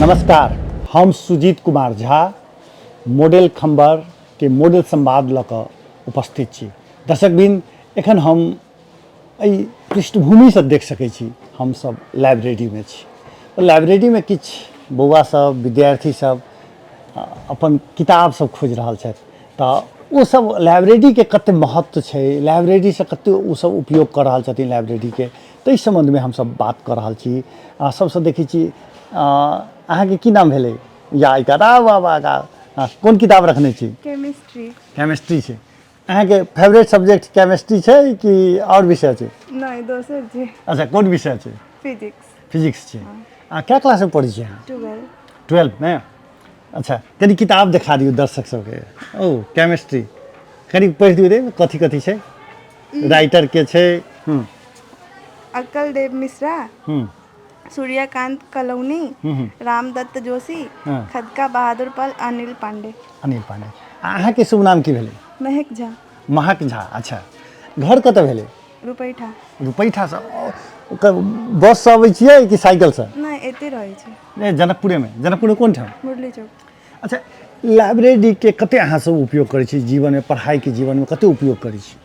नमस्कार, हम सुजीत कुमार झा मॉडल खम्बर के मॉडल संवाद लऽ कऽ उपस्थित छी। दर्शकबिन, एखन हम एहि पृष्ठभूमिसँ देख सकै छी हमसब लाइब्रेरीमे छी। लाइब्रेरीमे किछु बौआ सब विद्यार्थी सब अपन किताब सब खोजि रहल छथि, तऽ ओसब लाइब्रेरीके कते महत्व छै, लाइब्रेरीसँ कते ओसब उपयोग कऽ रहल छथिन लाइब्रेरीके, ताहि सम्बन्धमे हमसब बात कऽ रहल छी। आ सबसँ देखै छी अहाँके की नाम भेलै? या एहि कात आउ, आउ, आउ, आउ। कोन किताब रखने छी? केमिस्ट्री। केमिस्ट्री छै। अहाँके फेवरेट सब्जेक्ट केमिस्ट्री छै कि आओर विषय छै? नहि, दोसर छै। अच्छा, कोन विषय छै? फिजिक्स। फिजिक्स छै। आ कए क्लासमे पढ़ै छी अहाँ? 12। ट्वेल्थमे। अच्छा, कनि किताब देखा दियौ दर्शक सबके। ओ केमिस्ट्री कनि पढ़ि दियौ रे, कथी कथी छै, राइटर के छै? अकल देव मिश्रा, सूर्यकांत कलौनी, रामदत्त जोशी, खदका बहादुर पाल, अनिल पांडे। अनिल पांडे। आ अहाँके शुभ नाम की भेलै? महक झा। महक झा। अच्छा, घर कतऽ भेलै? रुपैठा। रुपैठासँ बससँ अबै छियै कि साइकिलसँ? नहि, एते रहै छै। नहि, जनकपुरेमे। जनकपुरमे कोन ठाम? मुरली चौक। अच्छा, लाइब्रेरीके कते अहाँ सब उपयोग करै छी जीवनमे, पढ़ाइके जीवनमे कते उपयोग करै छी?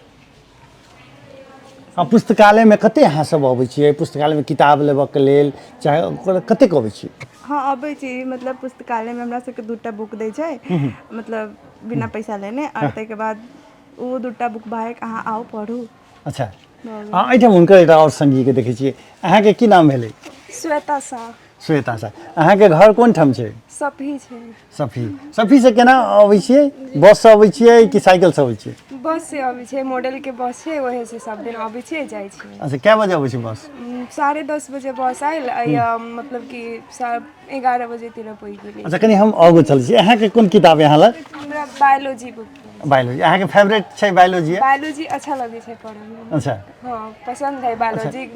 आ पुस्तकालयमे कते अहाँ सब अबै छियै पुस्तकालयमे किताब लेबऽके लेल, चाहे ओकर कतेक अबै छियै? हँ, अबै छी। मतलब पुस्तकालयमे हमरा सबके 2टा बुक दै छै, मतलब बिना पैसा लेने, आओर ताहिके बाद ओ 2टा बुक भाइक अहाँ आउ पढ़ू। अच्छा, आ एहिठाम हुनकर एकटा आओर सङ्गीके देखै छियै। अहाँके की नाम भेलै? श्वेता साह। श्वेता साह। अहाँके घर कोन ठाम छै? सफी छै। सफी। सफीसँ केना अबै छियै? बससँ अबै छियै कि साइकिलसँ अबै छियै? बस से अबै छियै, मॉडलके बस छै, ओहे से सब दिन अबै छियै जाइ छियै। अच्छा, कए बजे अबै छै बस? 10:30 बजे बस आयल, मतलब कि 11 बजेतिर पुगि गेली। अच्छा, कनि हम आगू चलै छी। अहाँके कोन किताब अहाँ लग? हमरा बायोलॉजी बुक। बायोलॉजी अहाँके फेवरेट छै? बायोलॉजी? बायोलॉजी अच्छा लगै छै पढ़ैमे। अच्छा। हँ, पसन्द है बायोलॉजी।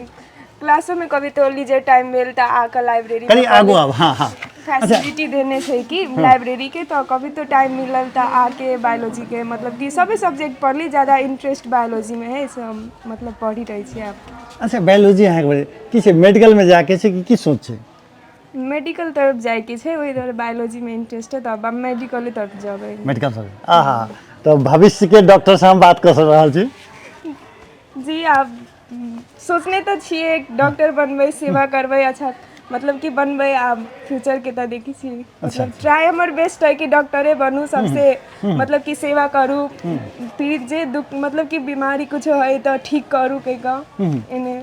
क्लासोमे कभी तो लीजर टाइम भेल तऽ आके लाइब्रेरी कनि आगू आब। हँ हँ। फैसिलिटी देने छै कि लाइब्रेरीके, तऽ कभी तो टाइम मिलल तऽ आके बायोलॉजीके, मतलब कि सभे सब्जेक्ट पढ़ली, ज्यादा इंटरेस्ट बायोलॉजीमे है, से हम मतलब पढ़ी रहै छियै आब। अच्छा, बायोलॉजी अहाँके की छै, मेडिकलमे जाके छै कि की सोच छै? मेडिकल तरफ जाइके छै, ओहि दुआरे बायोलॉजीमे इंटरेस्ट है, तऽ आब मेडिकले तरफ जेबै। मेडिकल तरफ। आहा, तऽ भविष्यके डॉक्टरसँ हम बात कऽ रहल छी। जी, आब सोचने तऽ छियै डॉक्टर बनबै, सेवा करबै, अच्छा मतलब कि बनबै। आब फ्यूचरके तऽ देखै छी, मतलब ट्राई हमर बेस्ट है कि डॉक्टरे बनू, सबसे मतलब कि सेवा करू, फिर जे दुख मतलब कि बीमारी कुछो है तऽ ठीक करू कहि कऽ एने।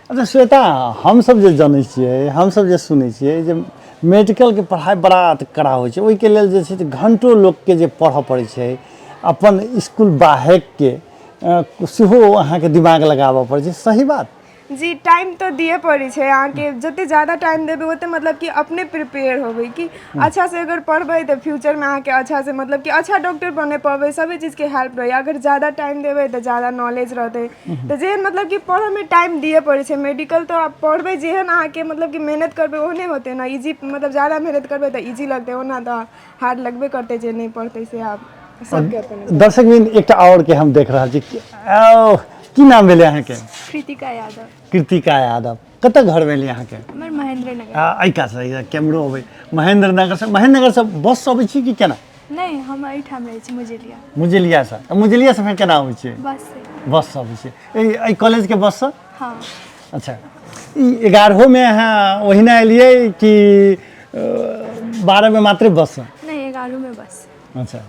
अच्छा श्वेता, हमसब जे जनै छियै, हमसब जे सुनै छियै जे मेडिकलके पढ़ाइ बड़ा कड़ा होइ छै, ओहिके लेल जे छै से घण्टो लोकके जे पढ़ऽ पड़ै छै, अपन इसकुल बाहैकके सेहो अहाँके दिमाग लगाबऽ पड़ै छै, सही बात? जी, टाइम तऽ दिअ पड़ै छै अहाँके। जते ज्यादा टाइम देबै ओते मतलब कि अपने प्रिपेयर होबै कि अच्छासँ अगर पढ़बै तऽ फ्यूचरमे अहाँके अच्छासँ मतलब कि अच्छा डॉक्टर बनै पबै, सभी चीजके हेल्प रहै। अगर ज्यादा टाइम देबै तऽ ज्यादा नॉलेज रहतै, तऽ जेहन मतलब कि पढ़ऽमे टाइम दिअ पड़ै छै। मेडिकल तऽ आब पढ़बै, जेहन अहाँके मतलब कि मेहनत करबै ओहने होतै ने। इजी मतलब ज्यादा मेहनत करबै तऽ इजी लगतै, ओना तऽ हार्ड लगबे करतै जे नहि पढ़तै से। आब सबके अपन। दर्शक बिन, एकटा आओर के हम देख रहल छी। ओ की नाम भेलै अहाँके? कृतिका यादव। कृतिका यादव। कतऽ घर भेलै अहाँके? हमर महेंद्र नगर। आ एहि कात से कैमरो अबै। महेंद्र नगर से? महेंद्र नगर से बस से अबै छी कि केना? नहि, हम एहिठाम रहै छी, मुजेलिया। मुजेलिया से? तऽ मुजेलिया से फेर केना अबै छियै? बस से। बस से अबै छियै, एहि कॉलेजके बस से? हँ। अच्छा, ई 11होमे अहाँ ओहिना एलियै कि 12मे मात्रे बस से? नहि, 11मे बस। अच्छा,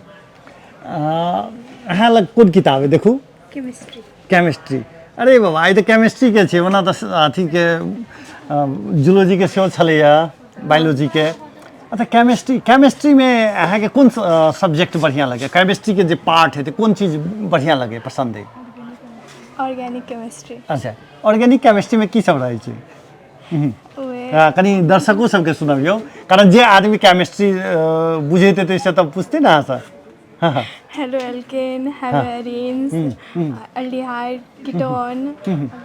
अहाँ लग कोन किताब है देखू? केमिस्ट्री। केमिस्ट्री। अरे बाबा, आइ तऽ केमिस्ट्रीके छै, ओना तऽ अथीके जूलॉजीके सेहो छलैए, बायोलॉजीके। अच्छा, केमिस्ट्री। केमिस्ट्रीमे अहाँके कोन सब्जेक्ट बढ़िआँ लगैए? केमिस्ट्रीके जे पार्ट हेतै, कोन चीज बढ़िआँ लगैए, पसन्द अइ? Organic chemistry. अच्छा, ऑर्गेनिक केमिस्ट्रीमे की सब रहै छै? उहे कनि दर्शको सबके सुनबियौ, कारण जे आदमी केमिस्ट्री बुझैत हेतै से तऽ पुछतै ने अहाँसँ। हँ हँ। Halo alkane, halo arenes, aldehyde, ketone,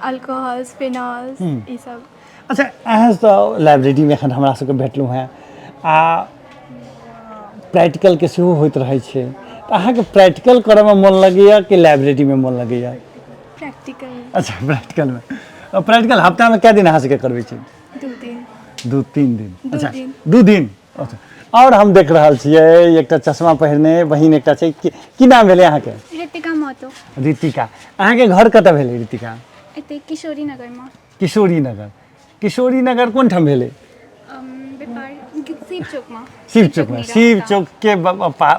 alcohols, phenols, ई सब। अच्छा, अहाँ तऽ लाइब्रेरीमे एखन हमरा सबके भेटलहुँ हेँ आ प्रैक्टिकलके सेहो होइत रहै छै, तऽ अहाँके प्रैक्टिकल करऽमे मोन लगैए कि लाइब्रेरीमे मोन लगैए? प्रैक्टिकल। अच्छा, प्रैक्टिकलमे। प्रैक्टिकल हफ्तामे कए दिन अहाँ सबके करबै छै? 2 दिन। 2-3 दिन। दू अच्छा दिन। 2 दिन। अच्छा, आओर हम देख रहल छियै एकटा चश्मा पहिरने बहिन एकटा छै। की की नाम भेलै अहाँके? रितिका महतो। रितिका, अहाँके घर कतऽ भेलै रितिका? एते किशोरी नगरमे। किशोरी नगर। किशोरी नगर कोन ठाम भेलै? व्यापार शिव चौकमे। शिव चौकमे। शिव चौकके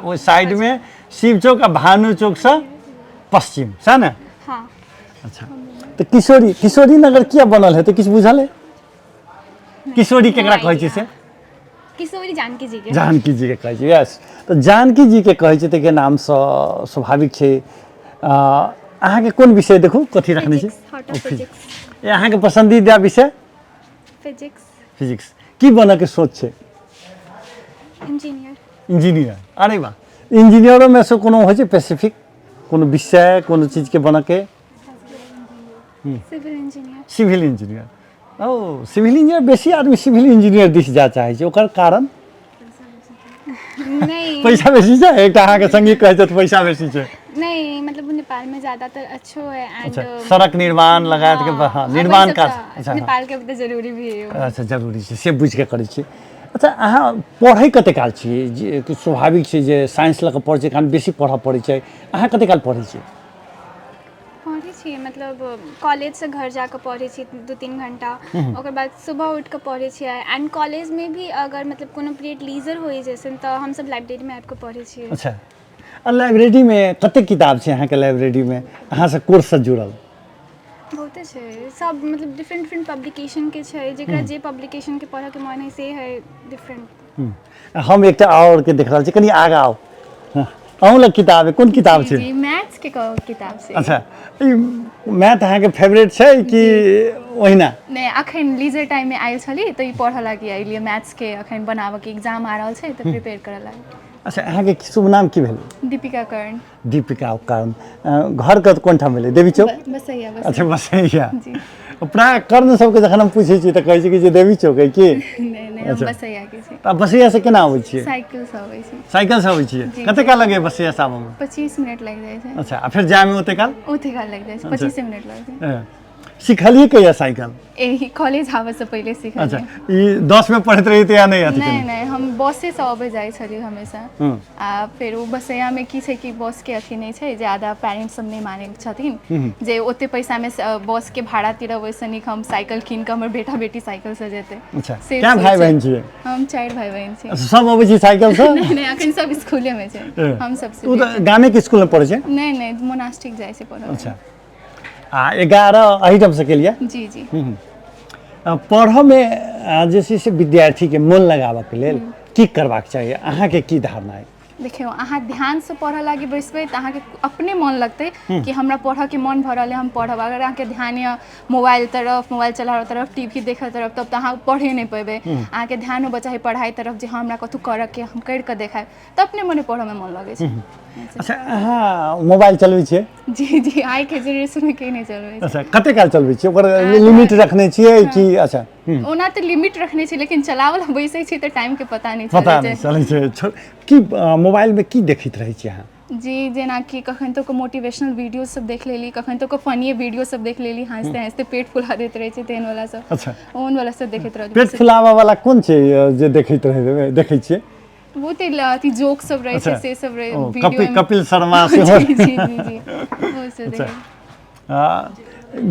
ओहि साइडमे, शिव चौक आ भानु चौकसँ पश्चिम, सएह ने? हाँ। अच्छा, तऽ किशोरी किशोरी नगर किया बनल हेतै, किछु बुझल है? किशोरी केकरा कहै छै से? किशोरी जानकी जी के। जानकी जी के कहै छै, यस। तऽ जानकी जी के कहै छै ताहिके नामसँ स्वाभाविक छै। अहाँके कोन विषय देखू कथी रखने छी? फिजिक्स। अहाँके पसन्दीदा विषय? फिजिक्स। फिजिक्स। की बनऽके सोच छै? इंजीनियर। इंजीनियर, अरे वाह। इंजीनियरोमे से कोनो होइ छै स्पेसिफिक कोनो विषय, कोनो चीजके बनऽके? Civil engineer. Civil engineer. ओ सिविल इंजीनियर, बेसी आदमी सिविल इंजीनियर दिस जा चाहै छै, ओकर कारण? नहीं, पैसा बेसी छै। एकटा अहाँके संगी कहै छथि पैसा बेसी छै। नहीं, मतलब वो नेपाल में ज्यादातर अच्छो है एंड अच्छा, सड़क निर्माण लगायत के, हाँ, निर्माण काज। अच्छा, हाँ। नेपाल के तऽ जरूरी भी है। अच्छा, जरूरी छै से बुझि कऽ करै छियै। अच्छा, अहाँ पढ़ै कते काल छियै? जे कि स्वाभाविक छै जे साइंस लऽ कऽ पढ़ै छै, कारण बेसी पढ़ऽ पड़ै छै। अहाँ कते काल पढ़ै छियै? पढ़ै छियै, मतलब कॉलेजसँ घर जाकऽ पढ़ै छी 2-3 घण्टा, ओकर बाद सुबह उठि कऽ पढ़ै छियै। एंड कॉलेजमे भी अगर मतलब कोनो पीरियड लीजर होइ जैसन तऽ हमसब लाइब्रेरीमे आबि कऽ पढ़ै छियै। अच्छा, आ लाइब्रेरीमे कतेक किताब छै अहाँके लाइब्रेरीमे अहाँसँ कोर्ससँ जुड़ल? बहुते छै सब, मतलब डिफरेंट डिफरेंट पब्लिकेशनके छै, जेकरा जे पब्लिकेशनके पढ़ऽके मन है से है डिफरेंट। हम एकटा आओर के देख रहल छी, कनि आगाँ आउ। हँ, अहूँ लग किताब है? कोन किताब छै? जी, मैथ्स के किताब छै। अच्छा, ई मैथ अहाँके फेवरेट छै कि ओहिना? नहि, अखन लीजर टाइम में आयल छली तऽ ई पढ़ऽ लागी अयलियै। मैथ्स के अखन बनाबऽ के एग्जाम आ रहल छै तऽ प्रिपेयर करऽ लागी। अच्छा, अहाँके शुभ नाम की भेल? दीपिका कर्ण। दीपिका कर्ण। घर कत कोन ठाम भेलै? देवी चौक? बसैया। अच्छा, बसैया। जी। प्राय कर्ण सबके जखन हम पूछै छियै तऽ कहै छै कि जे देवी चौक है की? नहि नहि, हम अच्छा। बसैया के छी। तऽ बसैया से केना अबै छियै? साइकिल से अबै छी। साइकिल से अबै छियै? जी। कते काल लगैया बसैया से आबऽमे? 25 मिनट लागि जाइ छै। अच्छा, आ फेर जायमे ओते काल? ओते काल लागि जाइ छै, 25 मिनट लागि जाइ। सिखलियै कहिया साइकिल? एही कॉलेज आबऽ से पहिले सिखलियै। अच्छा, ई 10 में पढ़ैत रही तऽ या नहि अथी नहि? केने? नहि, हम बसे से अबै जाइ छलियै हमेशा। आ फेर ओ बसैयामे की छै कि बसके अथी नहि छै ज्यादा, पेरेंट्स सब नहि मानै छथिन जे ओते पैसामे बसके भाड़ा तिरब, ओहिसँ नीक हम साइकिल कीन कऽ हमर बेटा बेटी साइकिलसँ जेतै। अच्छा। से क्या सोच भाई छै। बहन छियै? हम चारि भाई बहिन छी। अच्छा, सब अबै छी साइकिलसँ? नहि नहि, अखन सब स्कूलेमे छै, हम सबसँ ओ तऽ गामेके स्कूलमे पढ़ै छै? नहि नहि, मोनास्टिक जाइ छै पढ़ऽ। अच्छा, आ 11 एहिठामसँ केलियै? जी जी। पढ़ऽमे जे छै से विद्यार्थीके मोन लगाबऽके लेल की करबाक चाही, अहाँके की धारणा अइ? देखियौ, अहाँ ध्यानसँ पढ़ऽ लागी बैसबै तऽ अहाँके अपने मन लगतै कि हमरा पढ़ऽके मन भऽ रहल है, हम पढ़ब। अगर अहाँके ध्यान यऽ मोबाइल तरफ, मोबाइल चलाबऽ तरफ, टी वी देखऽ तरफ, तब तऽ अहाँ पढ़े नहि पेबै। अहाँके ध्यान होबऽ चाही पढ़ाइ तरफ जे हँ, हमरा कथहु करऽके, हम करि कऽ देखायब, तऽ अपने मने पढ़ऽमे मन लगै छै। अच्छा, अहाँ मोबाइल चलबै छियै? जी जी, आइके जेनरेशनमे के नहि चलबै छै? अच्छा, कते काल चलबै छियै? ओकर लिमिट रखने छियै कि? अच्छा। ओना तऽ लिमिट रखने छी, लेकिन चलावल बैसै छी तऽ टाइमके पता नहि पता चलै नहि छै। चलै छै। की मोबाइलमे की देखैत रहै छियै अहाँ? जी, जेनाकि कखन तो मोटिवेशनल वीडियो सब देख लेली, कखन तो फनीए वीडियो सब देख लेली, हँसते हँसते पेट फुला दैत रहै छै तेहन वाला सब। ओहन वाला सब देखैत रहली। पेट फुलाबऽ वाला कोन छै जे देखैत रहै देखै छियै? बहुते अथी जोक सब रहै छै से सब रहै ओ, वीडियो कपिल मे। कपिल शर्मा सेहो। जी जी जी जी, ओ सब देखै।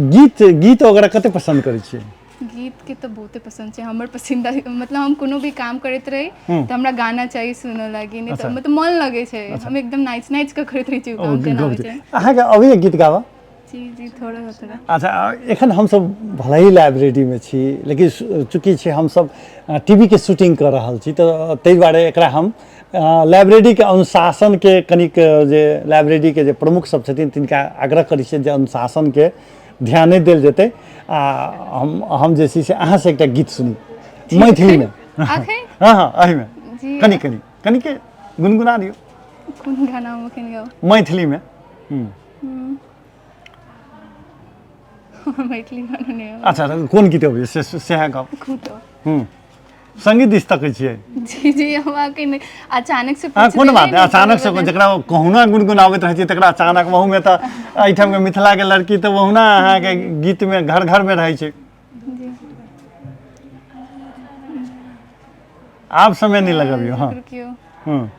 गीत गीत वगैरह कते पसन्द करै छियै? गीत के तऽ बहुते पसन्द छै हमर पसंदीदा। मतलब हम कोनो भी काम करैत रही तऽ हमरा गाना चाही सुनऽ लागी, नहि तऽ मतलब मन लगै छै। हम एकदम नाचि नाचि कऽ करैत रहै छी ओ ओ, काम, तेना होइ गबै छै। छै। अहाँके अबैए गीत गाबऽ? जी जी, थोड़ा थोड़ा। अच्छा, एखन हमसब भले ही लाइब्रेरीमे छी, लेकिन चूँकि छै हमसब टीवीके शूटिंग कऽ रहल छी, तऽ ताहि दुआरे एकरा हम लाइब्रेरीके अनुशासनके कनिक जे लाइब्रेरीके जे प्रमुख सब छथिन तिनका आग्रह करै छियनि जे अनुशासनके ध्यान नहि देल जेतै। आ हम जे छै से अहाँसँ एकटा गीत सुनी मैथिलीमे। अखन? हँ हँ, एहिमे। जी। कनि कनि कनिके गुनगुना दियौ। कोन गाना हम एखन गाउ? मैथिलीमे। मैथिली गाना नहि अबै। अच्छा, तऽ कोन गीत अबैए से सएह गाउ। खूब। संगीत दिस तकै छियै? जी जी, हम अहाँके नहि अचानक से हँ पूछि कोनो बात देलियै नहि। ने, अचानक से तऽ जकरा कहुना गुनगुनाबैत रहै छै तकरा अचानक, ओहूमे तऽ एहिठामके मिथिलाके लड़की तऽ ओहुना अहाँके गीतमे घर घरमे रहै छै। जी। आब समय नहि लगबियौ। हँ। रुकियौ। हँ।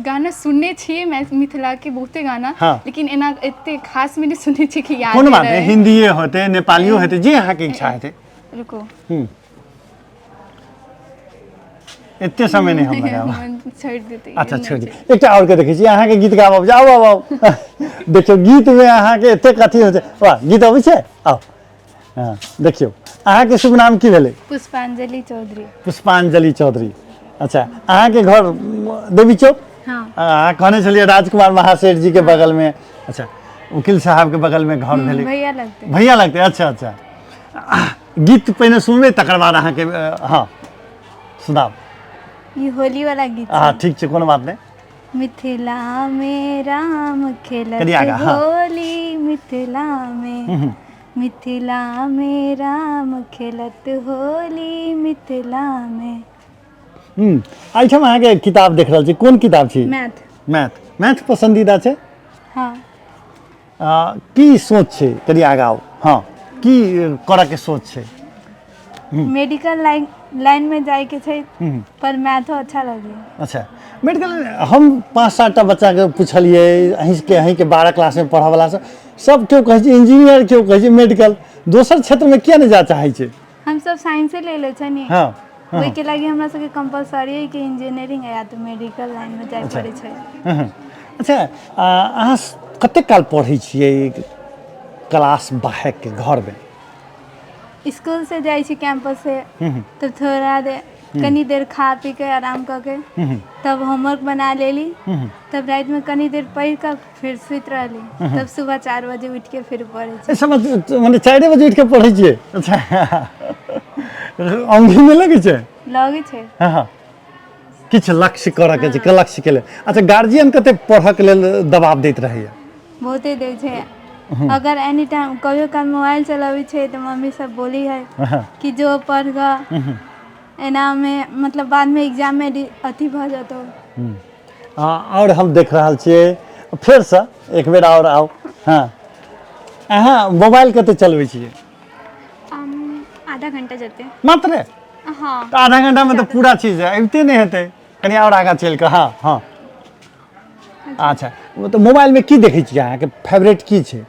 गाना सुनने छियै मिथिलाके बहुते गाना। हाँ। लेकिन एना एते खास में नहि सुनने छियै कि याद कोनो बात नहि, रहै। हिंदीए होतै, नेपालियो हेतै, जे अहाँके इच्छा हेतै। रुको। एते समय नहि हम लगायब। छोड़ि देतै। अच्छा, छोड़ि दियौ। एकटा आओर के देखै छी अहाँके गीत गाबऽ अबै छै? आउ आउ आउ, देखियौ गीतमे अहाँके एतेक अथी होइ छै। वाह, गीत अबै छै? आउ। हँ, देखियौ, अहाँके शुभ नाम की भेलै? पुष्पांजलि चौधरी। पुष्पांजलि चौधरी। अच्छा, अहाँके घर देवी चौक? हाँ। अहाँ कहने छलियै राजकुमार महासेठ जी के बगलमे। अच्छा, वकील साहब के बगलमे घर भेलै। भैया लगते। भैया लगतै। अच्छा अच्छा, गीत पहिने सुनबै, तकर बाद अहाँके हँ, सुनाउ। ई होली वाला गीत। हँ, ठीक छै, कोनो बात नहि। मिथिला में राम खेलत कनि आगाँ, हाँ। होली मिथिला में, मिथिला में राम खेलत होली मिथिला में। एहिठाम अहाँके किताब देख रहल छी, कोन किताब छी? मैथ। मैथ, मैथ पसन्दीदा छै? हाँ। की सोच छै? कनि आगाँ आउ। हँ, की करऽके सोच छै? मेडिकल लाइन लाइन में जाय के छै, पर मैथो अच्छा लगे। अच्छा, मेडिकल। हम 5-7 टा बच्चाके पुछलियै, अहीँके 12 क्लासमे पढ़ऽवला सब, सब केओ कहै छै इंजीनियर, केओ कहै छै मेडिकल। दोसर क्षेत्रमे किया नहि जा चाहै छै? हम सब साइंसे ले ले छनी। हँ हँ ओहिके लागि हमरा सबके कंपलसरी है कि इंजीनियरिंग या तऽ मेडिकल लाइन में जाय पड़ै छै। हँ। अच्छा, अहाँ कतेक काल पढ़ै छियै क्लास बाहरके घरमे? स्कूल से जाइ छी कैंपस से, तब थोड़ा देर, कनी देर खा पी के आराम कऽ के तब होमवर्क बना लेली, तब राति में कनी देर पढ़ि कऽ फिर सुति रहली, तब सुबह 4 बजे उठि के फिर पढ़ै छी। ए, समझ मने 4 बजे उठि कऽ पढ़ै छियै? अच्छा, औंघी नहि लगै छै? लगै छै। हँ हँ, किछु लक्ष्य करऽके छै, लक्ष्यके लेल। अच्छा, गार्जियन कते पढ़ऽके लेल दबाव दैत रहैया? बहुते दै छै। अगर एनी टाइम कहियो काल मोबाइल चलाबै छै तऽ मम्मी सब बोली है कि जो पढ़ गऽ, एना मे मतलब बादमे एग्जाममे अथी भऽ जेतौ। आओर हम देख रहल छियै, फेरसँ एक बेर आओर आउ। हँ, अहाँ मोबाइल कते चलबै छियै? आधा घंटा जते। मात्रे? हाँ। तऽ आधा घंटामे तऽ पूरा चीज अबिते नहि हेतै। कनि आओर आगाँ चलि कऽ। हँ हँ, अच्छा, ओ तऽ मोबाइलमे की देखै छियै? अहाँके फेवरेट की छै?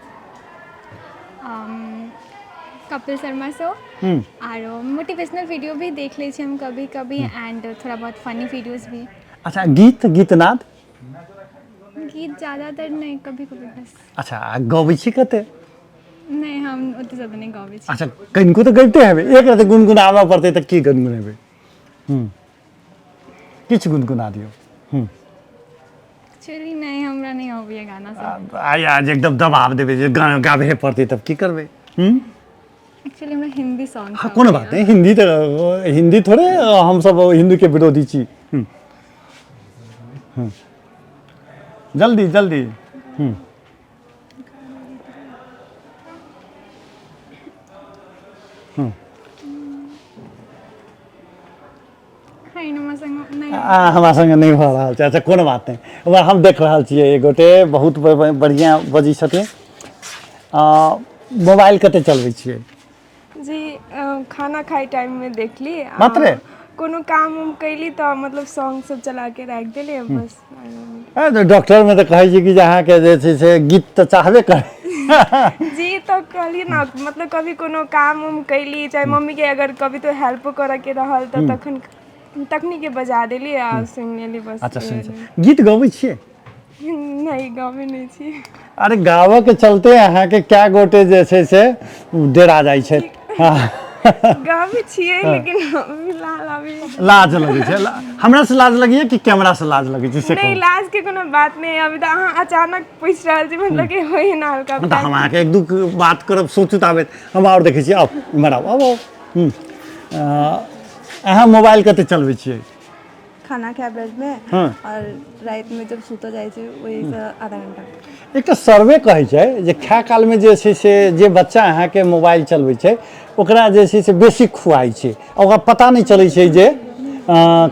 कपिल शर्मा शो आरो मोटिवेशनल वीडियो भी देख लै छी हम कभी कभी, एंड थोड़ा बहुत फनी वीडियोस भी। अच्छा, गीत, गीतनाद? गीत ज़्यादातर नहीं, कभी कभी बस। अच्छा, आ गबै छी कते? नहीं, हम ओते ज़्यादा नहीं गाबै छी। अच्छा, कनिको तऽ गबिते हेबै। एक रति गुनगुनाबऽ पड़तै तऽ की गुनगुनेबै? किछु गुनगुना दियौ। एक्चुअली नहीं, हमरा नहीं अबैया गाना सब। आइ आज एकदम दबाव देबै जे गाना गाबहे पड़तै, तब की करबै? एक्चुअली हमरा हिंदी सॉन्ग। हाँ, कोनो बात नहि। हिंदी तऽ हिंदी थोड़े हमसब हिंदीके विरोधी छी। जल्दी जल्दी। आ हमरा सङ्गे नहि भऽ रहल छै। अच्छा, कोनो बात नहि। वएह हम देख रहल छियै, एक गोटे बहुत बढ़िआँ बजै छथिन। मोबाइल कते चलबै छियै? जी, खाना खाइ टाइममे देखली। मात्रे? कोनो काम उम कैली तऽ मतलब सॉन्ग सब चला के राखि देली, बस। तऽ डॉक्टरमे तऽ कहै छै कि जे अहाँके जे छै से गीत तऽ चाहबे करै। जी, तऽ कहलियै ने, मतलब कभी कोनो काम उम कैली, चाहे मम्मीके अगर कभी तो हेल्प करऽके रहल तऽ तखन तखनी के बजा देली आ सुनि लेली, बस। अच्छा, सुनि गीत गबै छियै? नहि, गाबै नहि छी। अरे, गाबऽ के चलते अहाँके कए गोटे जे छै से डेरा जाइ छै। गाबै छियै, लेकिन फिलहाल अभी लाज लगै छै? हमरा से लाज लगैया कि कैमरा से लाज लगै छै, से नहि। कहू। लाज के कोनो बात नहि। अभी तऽ अहाँ अचानक पूछि रहल छी, मतलब कि होइ ना हल्का। तऽ हम अहाँके एक दू बात करब, सोचू ताबे हम आओर देखै छी। आउ, इम्हर आउ, आउ आउ। अहाँ मोबाइल कते चलबै छियै? खाना खाय बेरमे आओर रातिमे जब सुतऽ जाइ छै, ओहिसँ आधा घंटा। एकटा सर्वे कहै छै जे खाय कालमे जे छै से जे बच्चा अहाँके मोबाइल चलबै छै, ओकरा जे छै से बेसी खुआइ छै आ ओकरा पता नहि चलै छै जे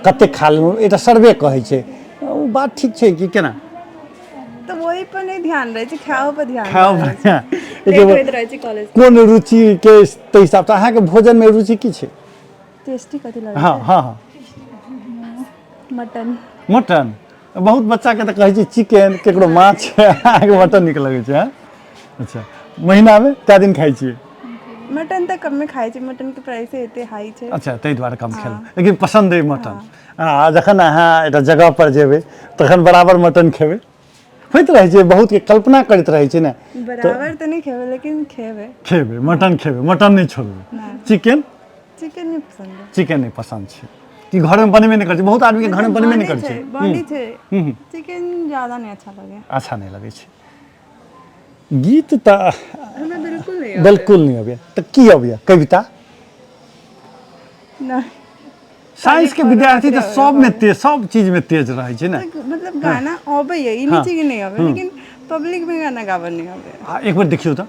कतेक खा लेलहुँ। एकटा सर्वे कहै छै, ओ बात ठीक छै कि केना? तऽ ओहि पर नहि ध्यान रहै छै, खाओ पर ध्यान खाओ रहै पर छै। ध्यान। लेट होइत रहै छै कॉलेज। कोन रुचिके ताहि हिसाबसँ अहाँके भोजनमे रुचि की छै? टेस्टी कथी लगै हँ हँ हँ। मटन। मटन? बहुत बच्चाके तऽ कहै छै चिकन, केकरो माछ, अहाँके मटन नीक लगै छै? हँ। अच्छा, महीनामे कए दिन खाइ छियै? मटन तऽ कमे खाइ छै, मटनके प्राइसे एते हाई छै। अच्छा, ताहि दुआरे कम खेलहुँ, लेकिन पसन्द अइ मटन। आ जखन अहाँ एकटा जगह पर जेबै तखन बराबर मटन खेबै, होइत रहै छै, बहुतके कल्पना करैत रहै छै ने। बराबर तऽ नहि खेबै, लेकिन खेबै। खेबै, मटन खेबै, मटन नहि छोड़बै। चिकन? चिकन नहि पसन्द है। चिकन नहि पसन्द छै कि घरमे बनबे नहि करै छै? बहुत आदमीके घरमे बनबे नहि करै छै। बनै छै, चिकन ज्यादा नहि अच्छा लगे। अच्छा नहि लगै छै। गीत तऽ हमरा बिल्कुल नहि अबैया। बिल्कुल नहि अबैया, तऽ की अबैया? कविता? नहि। साइंसके विद्यार्थी तऽ सबमे तेज, सब चीजमे तेज रहै छै ने। मतलब गाना अबैया, ई नहि छै कि नहि अबैया, लेकिन पब्लिक में गाना गाबऽ नहि अबैया। आ एक बेर देखियौ तऽ,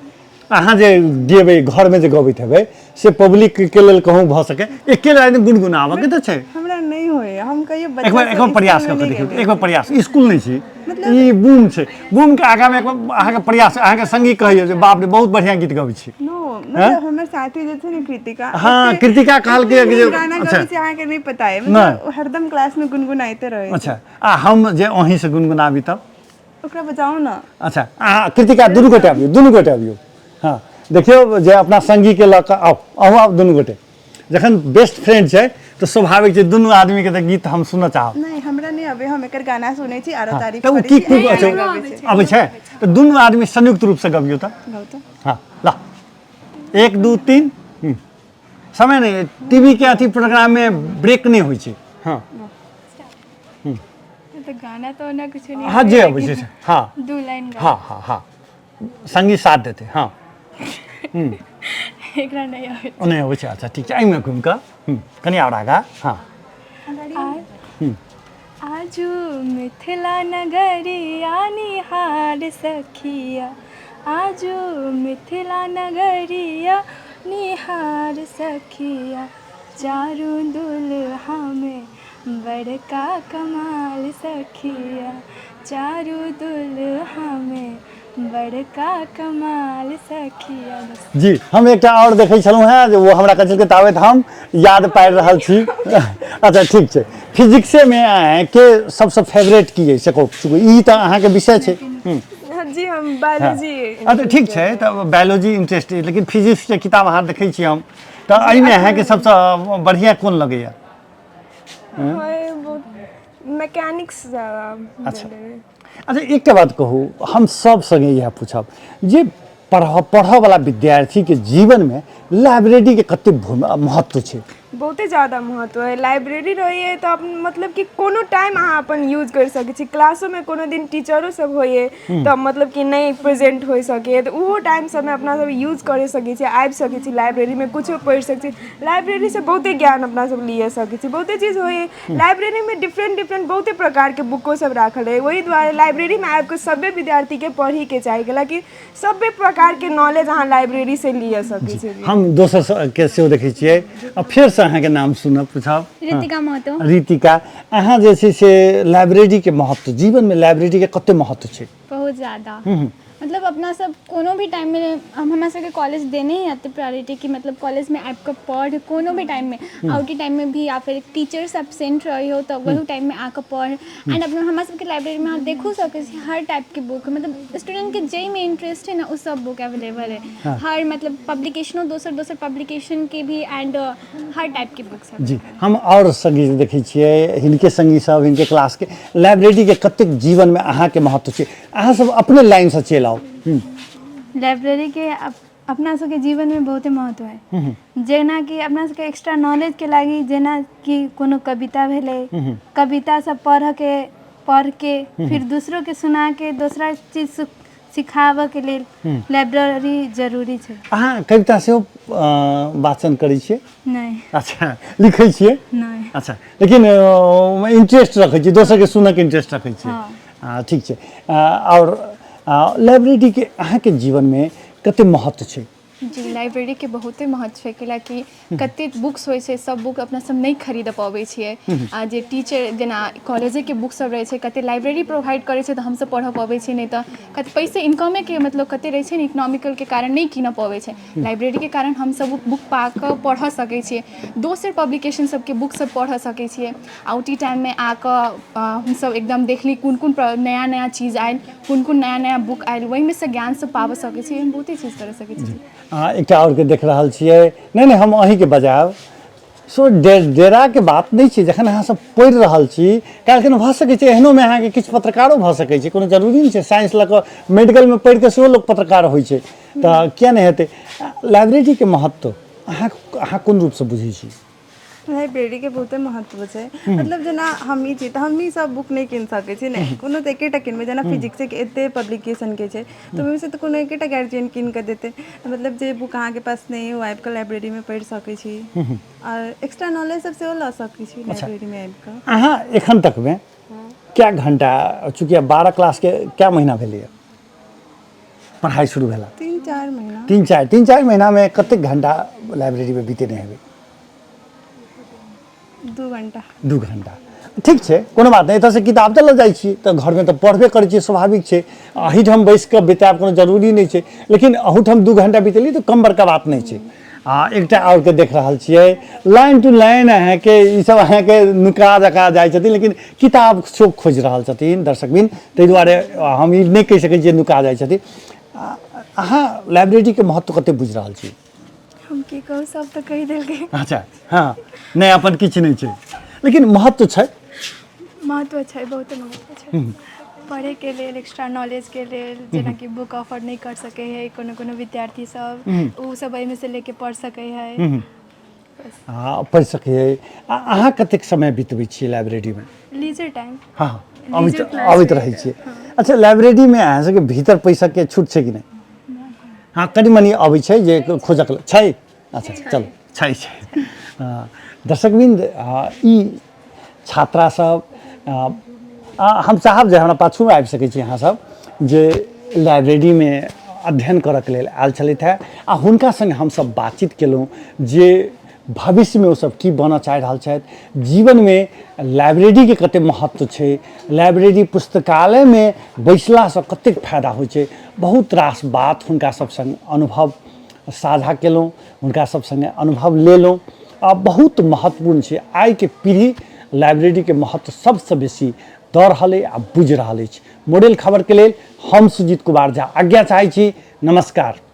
अहाँ जे गेबै, घरमे जे गबैत हेबै से पब्लिकके लेल कहूँ भऽ सके एके लाइन गुनगुनाबऽके तऽ छै। हमरा नहि होइया, हम कहियो एक बेर, एक बेर प्रयास कऽ के देखियौ, एक बेर प्रयास। स्कूल नहि छी ई, बूम छै, बूमके आगाँमे एक बेर अहाँके प्रयास, अहाँके संगी कहैया जे बाप रे, बहुत बढ़िआँ गीत गबै छी। नो, मतलब हमर साथी जे छै ने कृतिका। हँ, कृतिका कहलकै एते जे नीक गाना अच्छा। गबै छै, अहाँके नहि पता है। मतलब हरदम क्लास में गुनगुनाइते रहै छै। अच्छा, आ हम जे अहीँसँ गुनगुनाबी तब? ओकरा बजाउ ने। अच्छा, अहाँ कृतिका दुनू गोटे अबियौ, दुनू गोटे अबियौ। हँ, देखियौ जे अपना संगीके लऽ कऽ आउ, अहूँ आउ। दुनू गोटे जखन बेस्ट फ्रेंड छै तऽ स्वाभाविक छै दुनू आदमीके तऽ गीत हम सुनऽ चाहब। नहि, हमरा नहि अबै, हम एकर गाना सुनै छी आरो तारीफ तऽ ओ करै की छी, की अहाँ अच्छा, गाना गबै छै। अबै छै तऽ दुनू आदमी संयुक्त रूपसँ गबियौ तऽ। गाउ तऽ। हँ, ल, 1 2 3। समय नहि, टीवी के अथी प्रोग्राममे ब्रेक नहि होइ छै। हँ। तऽ गाना तऽ ओना कुछो नहि। हँ, जे अबै छै से। हँ। दू लाइन गा। हँ हँ हँ, संगी साथ देतै। हँ। एकरा नहि अबै। ओ नहि अबै छै? अच्छा, ठीक छै, एहिमे घुमि कऽ कनि आओर आगाँ। हँ। आजू मिथिला नगरिया निहार सखिया, आजू मिथिला नगरिया निहार सखिया, चारू दुल्हा में बड़का कमाल सखिया, चारू दुल्हा में बड़का कमाल सखिया। बस। जी, हम एकटा आओर देखै छलहुँ हेँ जे ओ हमरा कहै छलखिन, ताबत हम याद पारि रहल छी। अच्छा, ठीक छै। फिजिक्सेमे के सबसँ फेवरेट की अइ से कहू, ई तऽ अहाँके विषय छै। जी, हम बायोलॉजी। अच्छा, ठीक छै, तऽ बायोलॉजी इंटरेस्ट, लेकिन फिजिक्सके किताब अहाँ देखै छी हम, तऽ एहिमे अहाँके सबसँ बढ़िआँ कोन लगैया? मैकेनिक्स ज्यादा। अच्छा अच्छा, एकटा बात कहू, हम सब संगे इएह पूछब जे पढ़ऽवला विद्यार्थीके जीवनमे लाइब्रेरीके कते महत्व छै? बहुते ज्यादा महत्व है। लाइब्रेरी रहैए तऽ मतलब कि कोनो टाइम अहाँ अपन यूज करि सकै छी। क्लासोमे कोनो दिन टीचरो सब होइए तऽ मतलब कि नहि प्रेजेंट होइ सकैए, तऽ ओहो टाइम सबमे अपना सब यूज करि सकै छी, आबि सकै छी लाइब्रेरीमे, कुछो पढ़ि सकै छी। लाइब्रेरीसँ बहुते ज्ञान अपना सब लिए सकै छी। बहुते चीज होइए लाइब्रेरीमे, डिफरेंट डिफरेंट बहुते प्रकारके बुको सब राखल रहै। ओहि दुआरे लाइब्रेरीमे आबि कऽ सभे विद्यार्थीके पढ़ैके चाही, कैलाकि सभे प्रकारके नॉलेज अहाँ लाइब्रेरीसँ लिए सकै छी। हम दोसर के सेहो देखै छियै आ फेरसँ अहाँके नाम सुनब, पूछब। रितिका महतो। रितिका, अहाँ जे छै से लाइब्रेरीके महत्व, जीवनमे लाइब्रेरीके कते महत्व छै? बहुत ज़्यादा। मतलब अपना सब कोनो भी टाइम में, हम हमरा सबके कॉलेज देने ही एते प्रायोरिटी कि मतलब कॉलेज में आबि कऽ पढ़, कोनो भी टाइम में, आउटी टाइम में भी, या फिर टीचर्स एबसेंट रही हो तऽ वही टाइम में आके पढ़। एंड अपना हमरा सबके लाइब्रेरी में अहाँ देखो सकै छी हर टाइप के बुक, मतलब स्टूडेंट के जाहिमे इंटरेस्ट है ना, ओ सब बुक अवेलेबल है। हर मतलब पब्लिकेशनो, दोसर दोसर पब्लिकेशन के भी, एंड हर टाइप के बुक सब। जी, हम आओर संगी देखै छियै, हिनके संगी सब, हिनके क्लासके, लाइब्रेरीके कतेक जीवनमे अहाँके महत्व छै? अहाँ सब अपने लाइनसँ चलि आउ। लाइब्रेरीके अपना सबके जीवनमे बहुते महत्व है, जेनाकि अपना सबके एक्स्ट्रा नॉलेजके लागि, जेनाकि कोनो कविता भेलै, कविता सब पढ़ऽके, पढ़के फिर दूसरोके सुनाके दोसरा चीज सिखाबऽके लेल लाइब्रेरी जरूरी छै। अहाँ कविता सेहो वाचन करै छियै? नहि। अच्छा, लिखै छियै? नहि। अच्छा, लेकिन इंटरेस्ट रखै छियै, दोसरके सुनऽके इंटरेस्ट रखै छियै? हँ। ठीक छै। आओर लाइब्रेरीके अहाँके जीवनमे कते महत्व छै? जी, लाइब्रेरीके बहुते महत्व छै, कैलाकि कतेक बुक्स होइ छै, सब बुक अपना सब नहि खरीद पबै छियै। आ जे टीचर जेना कॉलेजेके बुक सब रहै छै, कते लाइब्रेरी प्रोवाइड करै छै तऽ हमसब पढ़ऽ पबै छियै, नहि तऽ कते पैसे इनकमेके मतलब कते रहै छै ने, इकोनॉमिकलके कारण नहि कीनऽ पबै छै। लाइब्रेरीके कारण हमसब बुक पाकऽ पढ़ऽ सकै छियै, दोसर पब्लिकेशन सबके बुक सब पढ़ऽ सकै छियै। आ ओटी टाइममे आकऽ हमसब एकदम देखली कोन कोन नया नया चीज आयल, कोन कोन नया नया बुक आयल, ओहिमे सँ ज्ञान सब पाबऽ सकै छी, हम बहुते चीज करऽ सकै छी। अहाँ एकटा आओरके देख रहल छियै। नहि नहि, हम अहीँके बजायब। सो डेराके बात नहि छै। जखन अहाँसभ पढ़ि रहल छी, काल्हिखन भऽ सकै छै एहनोमे अहाँके किछु पत्रकारो भऽ सकै छै। कोनो जरूरी नहि छै, साइंस लऽ कऽ मेडिकलमे पढ़ि कऽ सेहो लोक पत्रकार होइ छै, तऽ किया नहि हेतै? लाइब्रेरीके महत्व अहाँ कोन रूपसँ बुझै छी? लाइब्रेरीके बहुते महत्व छै। मतलब जेना हमही छी तऽ हमही सब बुक नहि कीन सकै छी ने, कोनो तऽ एकेटा किनबै। जेना फिजिक्सेके एते पब्लिकेशनके छै तऽ ओहिमे तऽ कोनो एकेटा गार्जियन कीन कऽ देतै। मतलब जे बुक अहाँके पास नहि, ओ आबि कऽ लाइब्रेरीमे पढ़ि सकै छी आओर एक्स्ट्रा नॉलेज सब सेहो लऽ सकै छी लाइब्रेरीमे आबि कऽ। अहाँ एखन तकमे कए घंटा, चूँकि 12 क्लासके कए महीना भेलैए पढ़ाइ शुरू भेला? 3-4 महीना। 3-4 महीनामे कतेक घंटा लाइब्रेरीमे बीतेने हेबै? 2 घंटा। 2 घंटा, ठीक छै, कोनो बात नहि। एतऽसँ किताब तऽ लऽ जाइ छी तऽ घरमे तऽ पढ़बे करै छी, स्वाभाविक छै। एहिठाम बैस कऽ बितायब कोनो जरूरी नहि छै, लेकिन अहूठाम 2 घंटा बितेली तऽ कम बड़का बात नहि छै। आ एकटा आओरके देख रहल छियै, लाइन टू लाइन अहाँके ईसभ अहाँके नुका जका जाइ छथिन, लेकिन किताब सेहो खोजि रहल छथिन दर्शकबिन। ताहि दुआरे हम ई नहि कहि सकै छियै नुका जाइ छथिन। अहाँ लाइब्रेरीके महत्व कतेक बुझि रहल छी? हम की कहू, सब तऽ कहि देलकै। अच्छा, हँ, नहि, अपन किछु नहि छै, लेकिन महत्व छै। महत्व छै, बहुते महत्व छै। पढ़ैके लेल, एक्स्ट्रा नॉलेजके लेल, जेनाकि बुक ऑफर नहि कर सकै है कोनो कोनो विद्यार्थी सब, ओ सब एहिमे से लेके पढ़ सकै है। हँ, पढ़ि सकै है। आ अहाँ कतेक समय बितबै छियै लाइब्रेरीमे? Leisure time. हँ, अबैत अबैत रहै छियै। अच्छा, लाइब्रेरीमे अहाँ सबके भीतर पैसाके छूट छै कि नहि? हँ, कनि मनि अबै छै जे खोजक छै। अच्छा, चलू, छै छै। दर्शकवृन्द, ई छात्रा सब, हम चाहब जे हमरा पाछूमे आबि सकै छी अहाँसब, जे लाइब्रेरीमे अध्ययन करऽके लेल आयल छलथि हेँ, आ हुनका सङ्गे हमसब बातचीत केलहुँ जे भविष्यमे ओसब की बनऽ चाहि रहल छथि, जीवनमे लाइब्रेरीके कतेक महत्व छै, लाइब्रेरी पुस्तकालयमे बैसलासँ कतेक फायदा होइ छै। बहुत रास बात हुनका सब सङ्ग अनुभव साझा केलहुँ, हुनका सब सङ्गे अनुभव लेलहुँ, आ बहुत महत्वपूर्ण छै। आइके पीढ़ी लाइब्रेरीके महत्व सबसँ बेसी दऽ रहल अइ आ बुझि रहल अछि। मॉडल खबरके लेल हम सुजीत कुमार झा आज्ञा चाहै छी। नमस्कार।